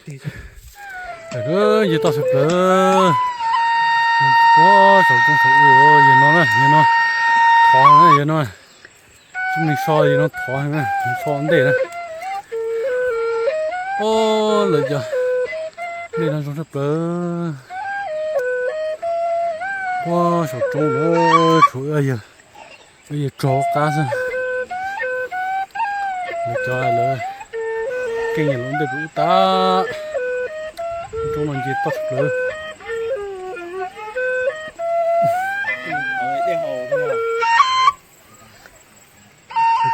Tij, nce toj sawv plaws. Puag saum roob saum ub, yawg no na, yawg no thov na, yawg no. Tsis muaj so, yawg no thov na, so ntej na. Ob, lawv cov dej no zoo tshaj plaws. Puag saum roob no tshuav yawg, yawg tog qab xwb. Lawv cov lawv keej los ntej pem ub tag. Roob no nce toj tshaj plaws.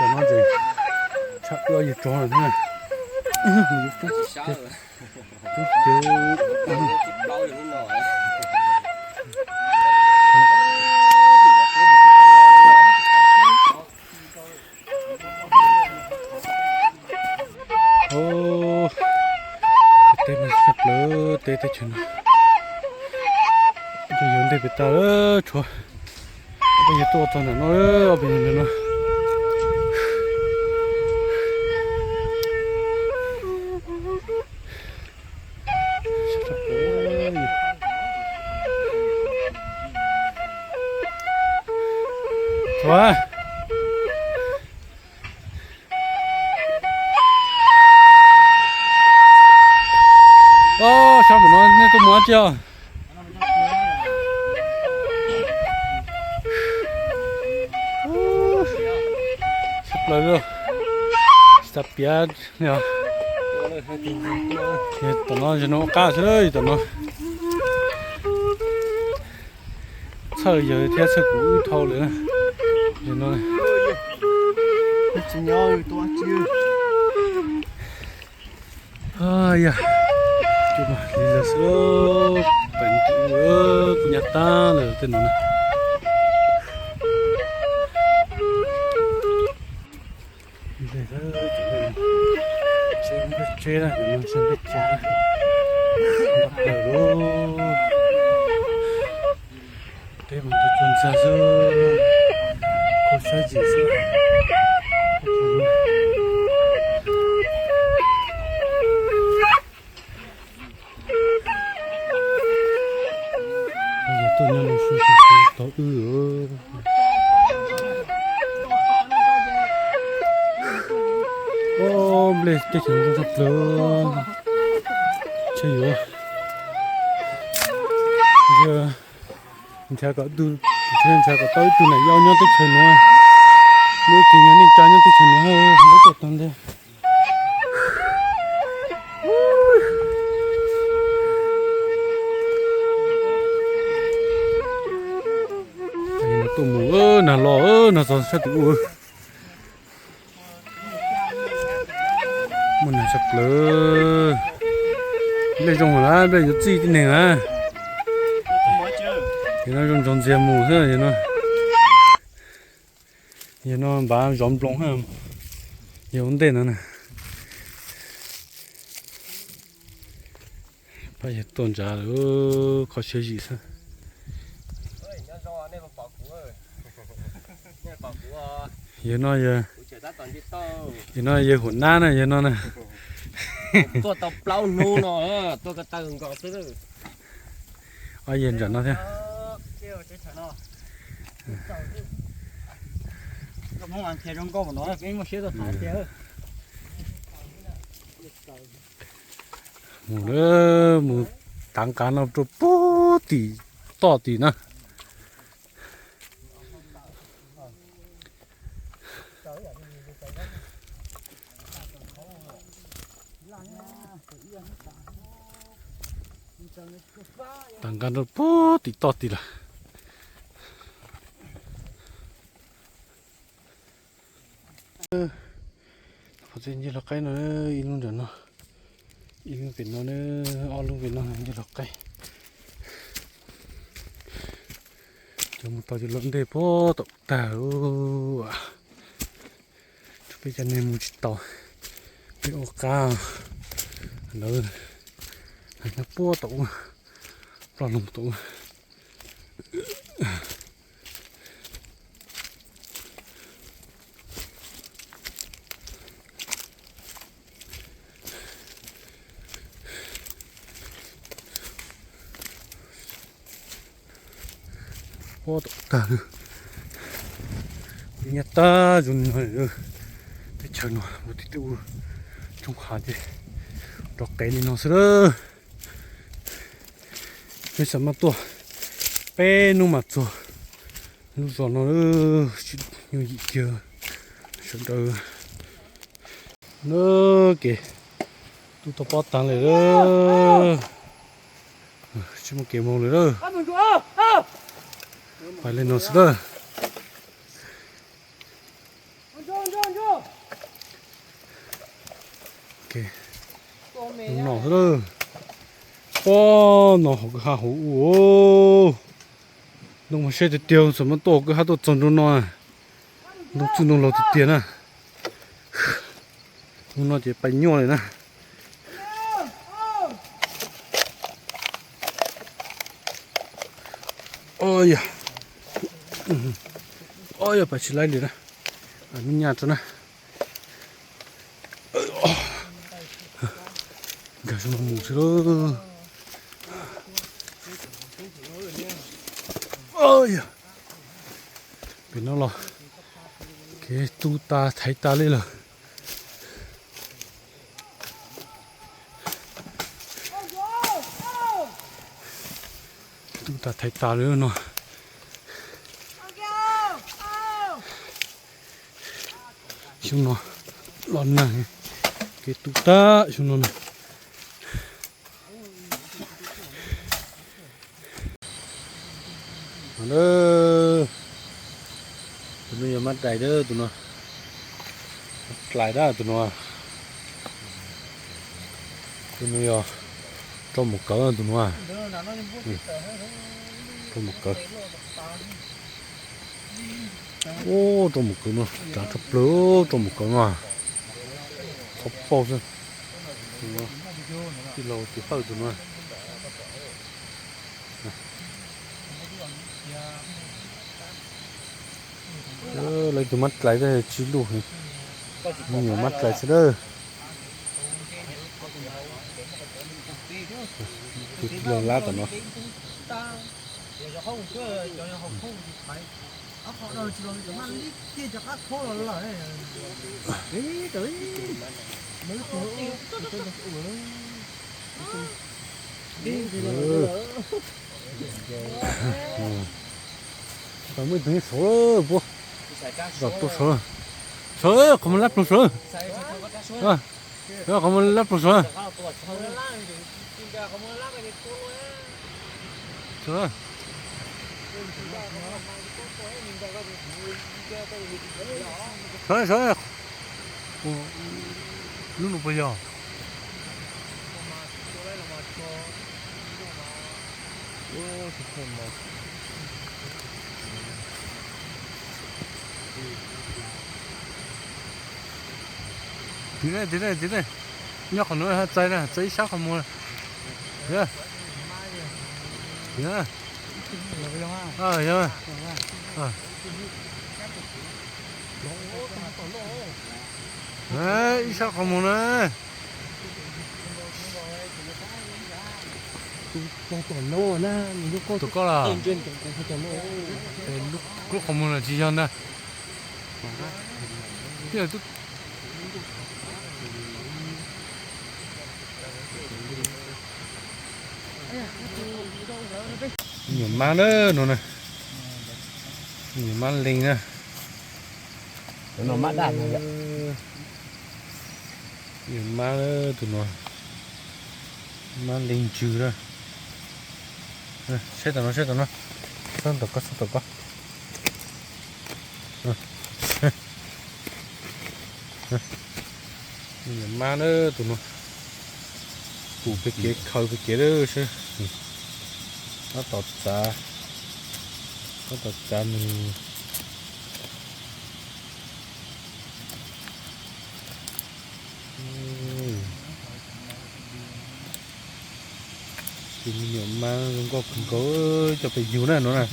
Tam no ces tshaj ua yawg tog lawm na. Tub cev. Teb no tshaj plaws, teb teb chaws no. Cov yawg ntej pem tas lawm, tshuav ob peb yawg tuaj txog ntawm no, ob peb yawg ntawm no. Sab npaum no nej tuaj mus dab tsi os? Tshaj plaws li, tsis tas piav li os. Tom no yog no ua qab xwb, tom no txhawj yawg thiab txhawj kuv wb dhau lawm na. Yog no, yog, cua mas li lawm xwb, pem kuv nyab tab lawm tej no na. Tseb na, cov no tseb npej tseg, npaj plaws lawm. Teb mas tuaj cuag ntxag xwb, kho siab zim xwb. Yog tuaj nyob no xwb tsis tau wb. Ob, nplej teb chaws zoo tshaj plaws. Tsheb yuav, nrhiav kom, nrhiav kom tau ib tug nam yau nyob teb chaws nuav, muaj ib tug nyuag neej tsa nyob teb chaws nuav, lub tuaj tag ntej. Tuaj mus nag los nag txog sab tim ub. Muaj nag tshaj plaws. Nplej zoo lawm, nplej yuav txij tib neeg na. Yog no zoo ntsog ntxiag mus xwb yog no. Yog no npav zov nploos, yog ua ntej no na. Pab yawg tuaj ntsa lawm, kho siab zim xwb. Yawg no, yawg no yawg huam nab na, yawg no na. Tuaj tau plaub hnub no, tuaj ko taw nkaus xwb. Ob yawg nram no thiab. Mus, mus tav nqav no rau puag tim toj tim na. Tav nqav rau puag tim toj tid lawm. Qhov txhia ncig lau qaib no, ib lub nram no, ib lub pem no, ob lub pem no ncig lau qaib. Cov mus tau cov lawm ntej puag tom tag. Tsuas peb cov neeg mus tsis tau, peb ua qab lawv nyob puag tom ub, ploj loo tom ub. Pob tom tag lawm. Nyab tag zoo li no, teb chaws no ua tib tug coob qhav ces rov qev li no xwb lawm. Peb xav mas tuaj peb hnub mas txog lub zos no lawm, tsis yooj yim kiag sawv daws. Lawm kev tu tau pob tag lawm lawm, tsis muaj kev mus lawm lawm. Pais li no xwb lawm. Hnub no xwb lawm. Pob no hauv kwj ha hauv ub. Ntoo mas siab tiag tiag, xav mas tuaj hauv kwj ha tuaj txog nraum no. Ntoo txwj ntoo laug tiag tiag na. Hnub no ces pais nyuaj lawm na. Yog, yog pais tsis laib li na. Nub nyaj tso na. Nkag zoo no mus xwb lauj. Pem no los kev tu tas thaiv tas li lawm. Tu tas thaiv tas li no. Xyoo no los nag, kev tu tag xyoo no na. Tus no yog mab dais, tus no dlais dab, tus no, tus no yog rau mus kawv, tus no rau mus kawv. Ub, rau mus kawv no, tsav tshaj plaws, rau mus kawv no. Txhob paub xwb. Tij laug tus hawj tus no. Lawv tus mab dlais tab tsis luj, me nyuam mab dlais xwb dawb. Tus tij laug lab tom no. Muaj ib tug nyob saud puab, saud, qhov muag lab plaws saud, qhov muag lab plaws saud. Saud, saud, lub no puas yog? Tiv ne, tiv ne, tiv ne. Nyob qhov nuav txais na, txais ib sab qhov muag. Yog, yog, ib sab qhov muag na. Tus koj los? Lub qhov muag no tsis yog ntag. Me nyuam mab na, no na. Me nyuam mab leeg na. Me nyuam mab, tus no mab leeg ntsws na. Saib tom no, saib tom no, saib tom koj, saib tom koj. Me nyuam mab na, tus no. Pum pem kev, khaws pem kev lawm seb. Tab tom txav, tab tom txav nws. Tus me nyuam mab zoo nkauj kawg nkaus, coj pem yug na no na.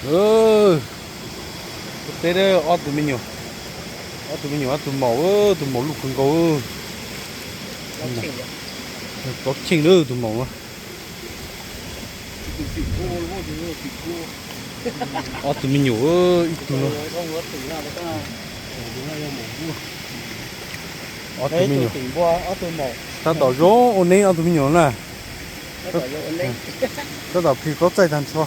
Ua teb ob tug me nyuam, ob tug me nyuam, ob tug maum, tus maum luj kawg nkaus. Tsob cheej lawm tus maum no. Ob tug me nyuam, ib tug no. Ob tug me nyuam. Tab tom zoo ua neeb ob tug me nyuam na. Tab tom plhis plaub txaij tag nrho.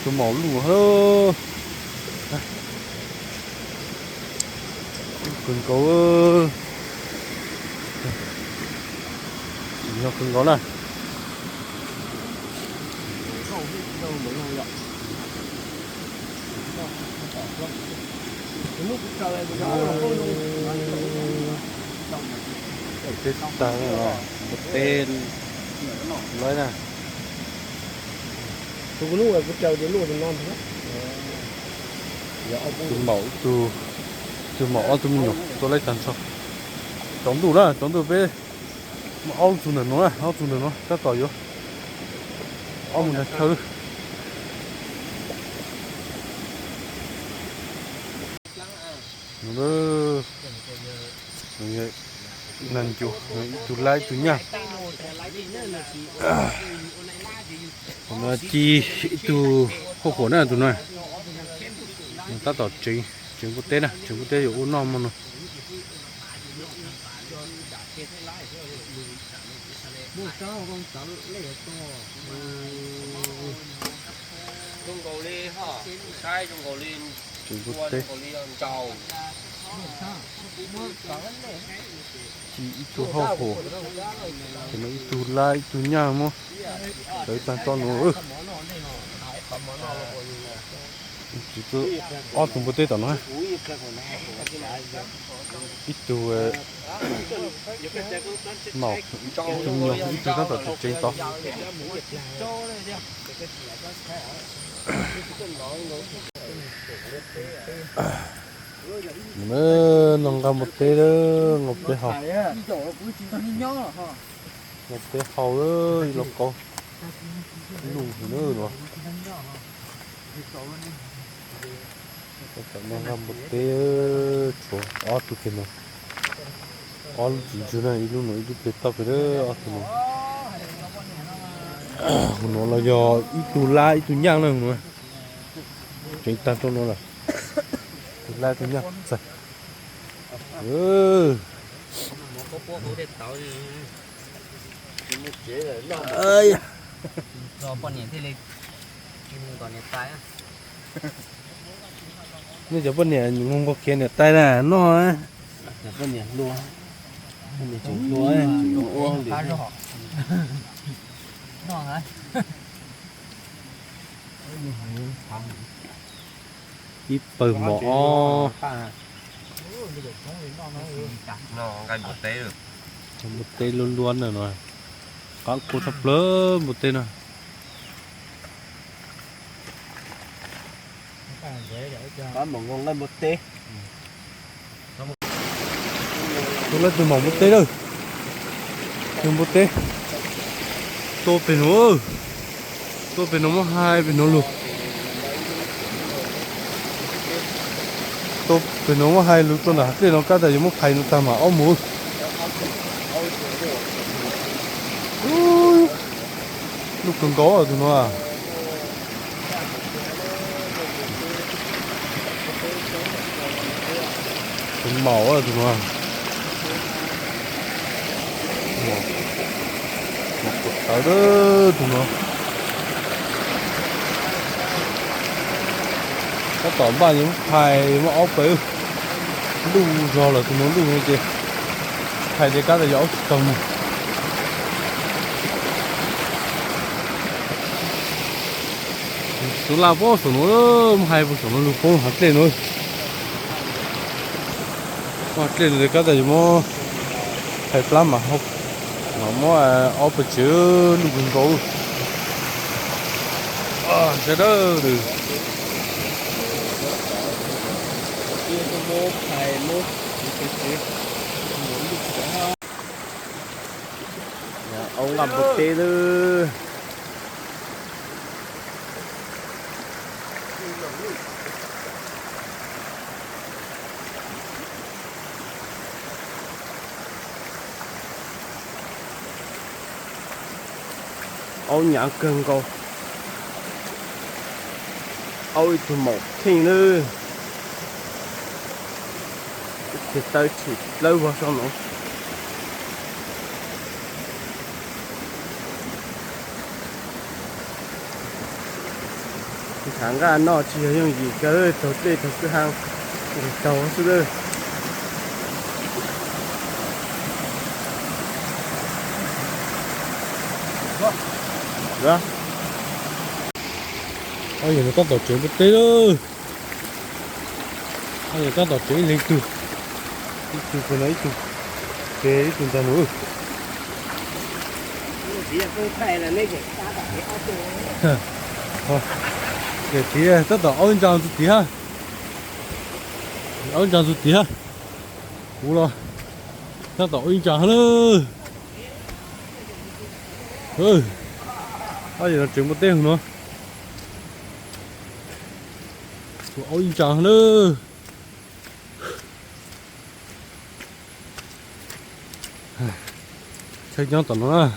Tus maum luj kawg nkaus. Yog kawg nkaus na. Teb tag, teb lawm na. Tus maum, tus maum ob tug me nyuam tua laib tag nrho. Tsaus ntuj na, tsaus ntuj peb muaj ob lub txug ntawm no, ob txug ntawm no tab tom yuav ob mus nrag chaw. Neeg ncu, ib tug lab ib tug nyaj. Ci ib tug hauj huam na tus no. Tab tom tseev, tseev npua teb na, tseev npua teb yuav ua noj mog no. Tseev npua teb. Ci ib tug hauj huam, ces no ib tug lab ib tug nyaj muab tawv tag tso no. Ob tug npua teb tom no, ib tug maum, ib tug me nyuam, ib tug tab tom tseev tseev tod. Noj nqaij npua teb, noj npua teb haus, noj teb haus, ib lo qau luj no. Noj nqaij npua teb, tshuav ob tug pem no, ob lub txiv ntswg na, ib lub no ib lub pem toj pem, ob tug no. Hauv no los yog ib tug lab ib tug nyaj na no. Tseev tag rau no lawm. Tus lab tus nyaj txaig. Nej cov poj niam mus nkaus khiav niam tais na noj. Poj niam hlua, poj niam tseem hlua, tseem ua li. Ib pawg mov ob. Npua teb luaj luaj na no, qab kua tshaj plaws npua teb no. Tua lawm tus maum npua teb lawm. Tus npua teb tua pem no, tua pem no muab hais pem no lug. Tua pem no muab hais lug rau nram hav dlej no kab tas yuav muab phais no tag mam ob mus. Luj kawg nkaus tus no. Tus maum tus no. Maum kawg tawv tus no. Tab tom npaj yuav muab phais muab ob pawg. Luj zog lawm tus no luj no ces phais tias kab tas yuav ob tsis tau mus. Xuv laj puag saum no, muab hais puag saum no lug poob hav dlej no. Hav dlej no kab tas yuav muab phais plab mas hau, mas muab ob pawg tsev luj kawg nkaus. Sawv daws, au nqaj npua teb lawm. Aub nyav kawg nkaus. Aub ib tug maum kheej lawm. Ib txhia tawb tshim dlawb vog saum no. Ntshav nqaj noj tsis yog yooj yim kiag, taug dlej taug kwj ha nqis taug xwb lawm. Ob yawg no tab tom tsev npua teb lawm. Ob yawg tab tom tsev ib leeg tug, ib tug puag no ib tug, ces ib tug ntag no. Yawm txiv tab tom aub ntsa ntxuv tid ha. Aub ntsa ntxuv tid ha. Kuv los tab tom aub ntsa ha lawm. Ob yawg no tsev npua teb hauv no. Tus aub ntsa ha lawm. Tsheb nyob tom no na.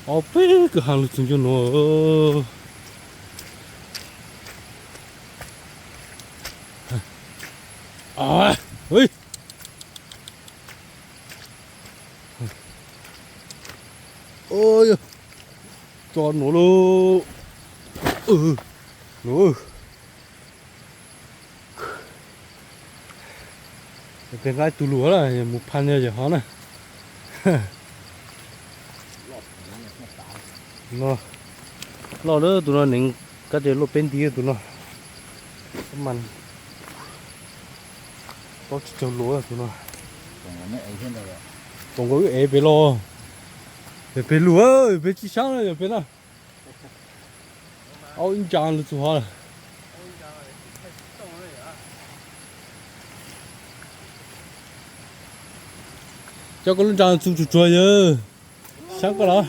Ob peb kwj ha lug txug ncuj nuav. Tso nuav lauj. Nuav. Tes nqa ib tug lug na, mus phaj yawg hov na. No, loj lawm tus no, neev kab tes luaj peb nti tus no. Paub tsis caug lus tus no. Thaum nkaus wb ev pem los, pem lug, pem tsis sab na, yog pem na. Aub ib ntsa lug txug hov lawm. Coj koj lub ntsa txug tsuag tsuag yawg. Sab koj los.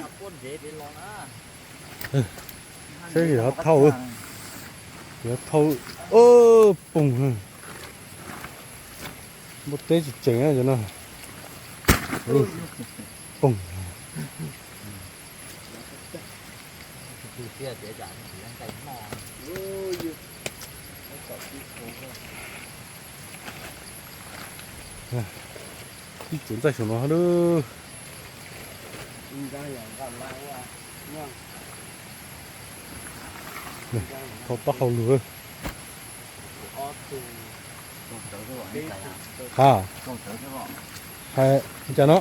Saib yog thauj, yog thauj, poog. Npua teb tsis tseem cov no. Poog. Ib tsuv ntxaij saum no lawm. Thauj taub hau lug. Ha, hais cas no?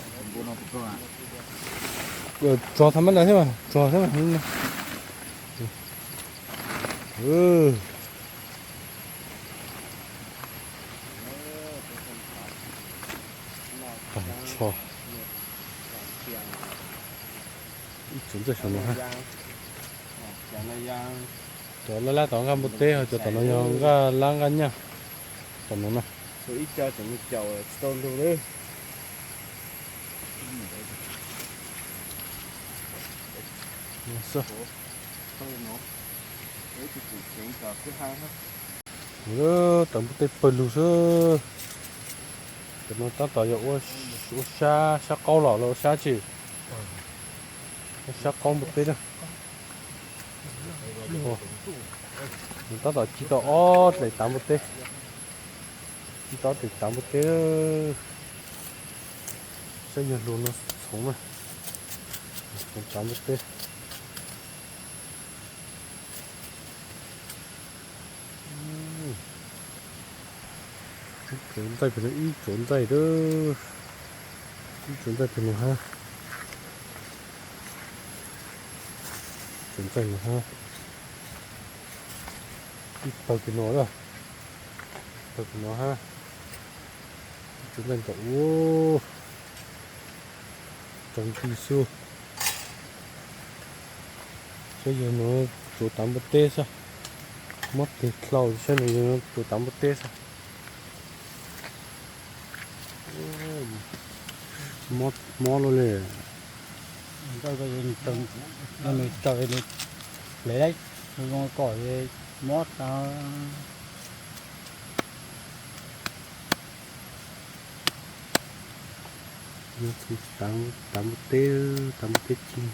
Tsog tha mab nta thiab mas, tsog thiab mas. Tag nrho. Ib tsuv ntxaij saum no hab. Cov lab lab tom nqaj npua teb, ho cov tom no yog nqaj lab nqaj nyaj. Tom no na. Tawv npua teb pawg lug xwb. Cov no tab tom yog ua sab, sab qaub los los ua sab tsi? Ua sab qaub npua teb na. Nws tab tom ci tau ob dlaim tav npua teb. Ci tau ob dlaim tav npua teb. Saib yawg hluas no txhoov na. Txhoov tav npua teb. Ib tsuv ntxaij pem no, ib tsuv ntxaij, ib tsuv ntxaij pem no hab. Tsuv ntxaij no hab. Ib pawg pem no na. Pawg pem no hab. Ib tsuv ntxaij ntawm ub. Tsaus nti xwb. Saib yawg no tsuav tav npua teb xwb. Mob teg dlhau, saib no yawg no tsuav tav npua teb xwb. Mob, mob luaj li. Nws tsaws, nws hle lawm, zoo kom mob tag. Tav npua teb, tav npua teb cig.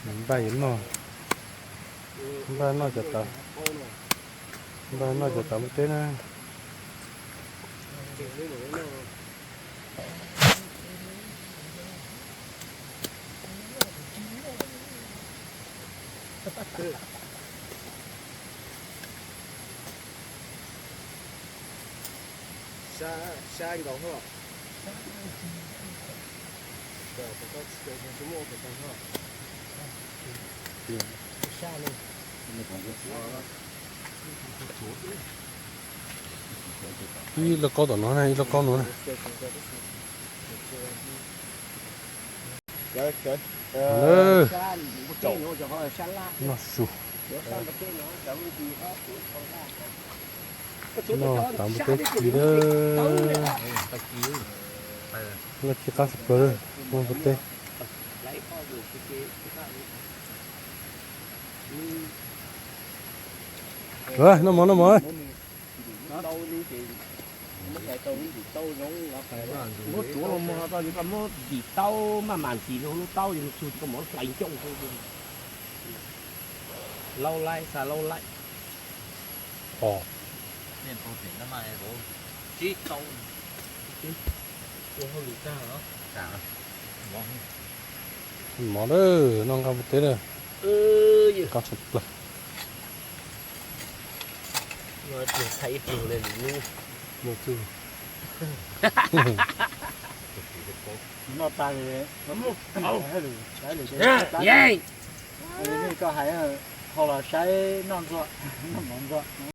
Npaj yuav noj, npaj noj cov tav, npaj noj cov tav npua teb na. Ib lauj kaub tom no na, ib lauj kaub no na. Noj su. Noj tav npua teb ci lawm. Noj ci qab tshaj plaws lawm, noj npua teb. Noj mov, noj mov. Muab tsuav los muag tau, koj muab ntim taub maj mam ntim rau lub taub, yog txug koj muab hlais ncauj. Laub laib, xa laub laib. Mov lawm, noj nqaij npua teb lawm. Qab tshaj plaws. Noj tas li, koj hais hau los saib noj ntxuag, noj mov ntxuag.